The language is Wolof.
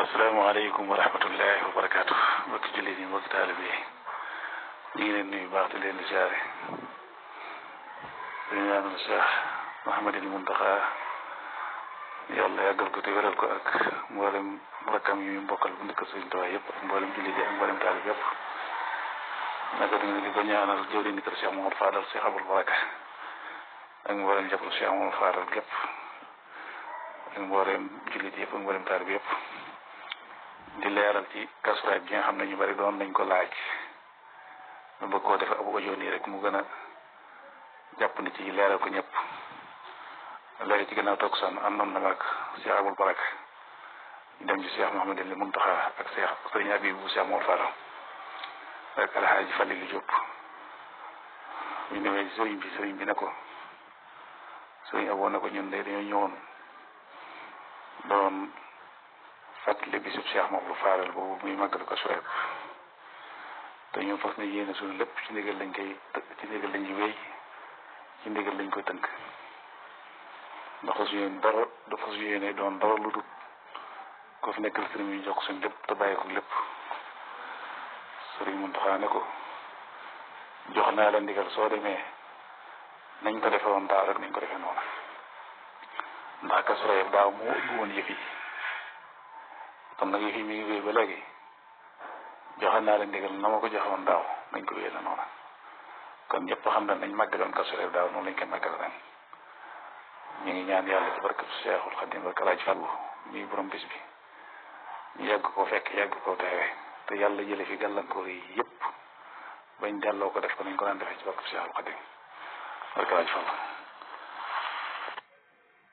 asalaamaaleykum wa rahmatullahi wa barakaatu mbokki jullit yi mbokki taalibe yi ñu ngi leen nuyu baax di leen di siyaare di ñaanal Cheikh Mouhamadul Mountakha yàlla yàggal ko te wéral ko ak mboolem rakkam yi mu bokkal bu ndëkk Sëriñ Tuubaa yëpp ak mboolem jullit yi ak mboolem taalibe yëpp naka di ko ñaanal jëwriñ ni kër Cheikh Mouhamadou Fadal Cheikh Abul Baraka ak mboolem jàppal Cheikh Mouhamadou Fadal gépp ak mboolem jullit yëpp ak mboolem taalibe yëpp di leeral ci Kazu Rajab bi nga xam ne ñu bari doon nañ ko laaj ñu bëgg koo def ab audio nii rek mu gën a jàpp ni ci leeral ko ñëpp léegi ci gannaaw toog san àndoon na ak Cheikh Abul Baraka ñu dem ci Cheikh Mouhamadul Mountakha ak Cheikh Sëriñ Habib bu Cheikh Mouhamadou Fadal ak Alhaaji Falilu Diop ñu ñëwee sëriñ bi ne ko sëriñ Abo ne ko ñun de dañoo ñëwoon doon fàttali bisub Cheikh Mouhamadou Fadal boobu muy màggal Kazu Rajab te ñun fas na yéene suñu lépp ci ndigal lañ ñuy wéy ci ndigal lañ koy tënk ndax fas yéene doon dara lu dul ko fi nekkal sëriñ ñu jox ko suñu lépp te bàyyi ko lépp sëriñ Mountakha ne ko jox naa la ndigal soo demee nañ ko defe woon daaw rek nañ ko defee noonu ndax Kazu Rajab daaw moo ëpp woon yëf yi kon nag yëf yi mi ngi wéy ba léegi joxe naa la ndigal na ma ko joxewoon daaw nañ ko wéy la noonu kon ñëpp xam na nañ màggaloon Kazu Rajab daaw noonu lañ koy màggal ren ñu ngi ñaan yàlla ci barkatu Seexul Xadiim barke Alaaji Fallu mi borom bis bi ñu yàgg koo fekk yàgg koo teewee te yàlla jële fi gàllankoor yi yëpp bañ delloo ko def ko nañ ko daan defee ci barkatu Seexul Xadiim barke Alaaji Fallu